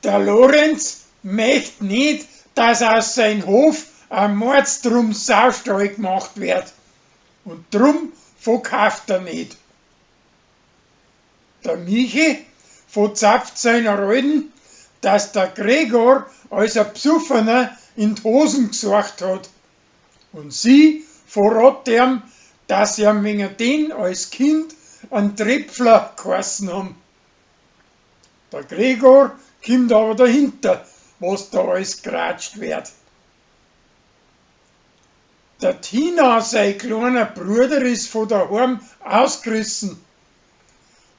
Der Lorenz möcht ned, dass aus sein Hof a Mordstrum Saustall gmacht werd und drum verkauft er ned. Der Michi verzapft seiner Alten, dass der Gregor als a Bsuffener in d'Hosen gsuacht hat und sie verrat eam, dass sie am wegen den als Kind an Tröpfler g'heißen ham. Der Gregor kimmt aber dahinter, was da alles gratscht werd. Der Tina sei kleiner Bruder is von daheim ausgerissen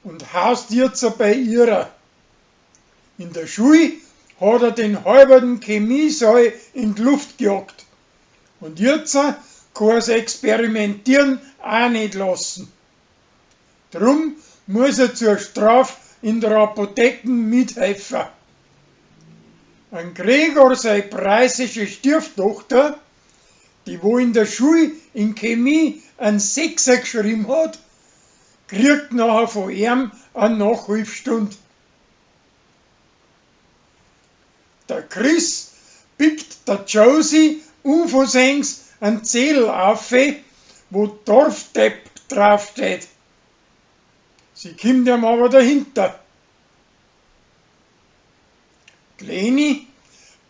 und haust jetzt bei ihrer. In der Schul hat er den halben Chemiesaal in die Luft gejagt und jetzt kann er's Experimentieren auch nicht lassen. Drum muss er zur Straf in der Apotheken mithelfen. An Gregor sei preußische Stieftochter, die wo in der Schule in Chemie einen Sechser geschrieben hat, kriegt nachher von ihm eine Nachhilfstund. Der Chris pickt der Josie unversehens einen Zettel auf, wo Dorfdepp draufsteht. Sie kimmt ihm aber dahinter. Die Leni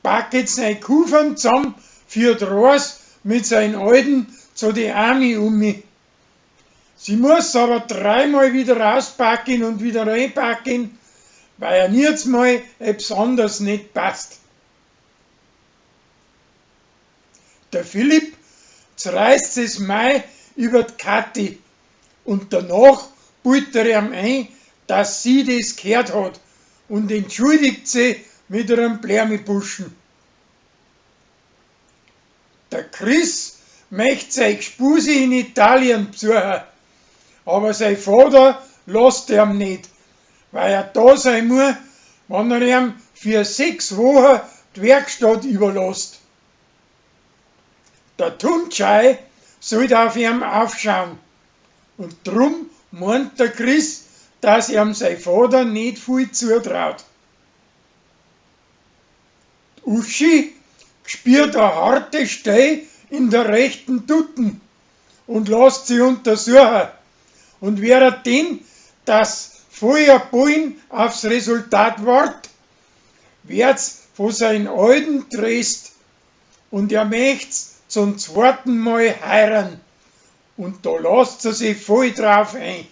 packt seine Kuffern zusammen für die Reise mit seinen Alten zu die Ami umi. Sie muss aber dreimal wieder rauspacken und wieder reinpacken, weil er nirgends mal etwas anderes nicht passt. Der Philipp zerreißt es Mai über die Kathi und danach pult er ihm ein, dass sie das gehört hat und entschuldigt sie mit ihrem Blärmibuschen. Der Chris möchte sein Gspusi in Italien besuchen, aber sein Vater lässt ihm nicht, weil er da sein muss, wenn er ihm für 6 Wochen die Werkstatt überlässt. Der Tuncay sollte auf ihm aufschauen und drum meint der Chris, dass ihm sein Vater nicht viel zutraut. Die Uschi spürt eine harte Stelle in der rechten Tutten und lässt sie untersuchen. Und währenddem, dass voller Bullen aufs Resultat wart, wird's von seinen Alten tröst und er möcht's zum zweiten Mal heiraten. Und da lässt er sich voll drauf ein.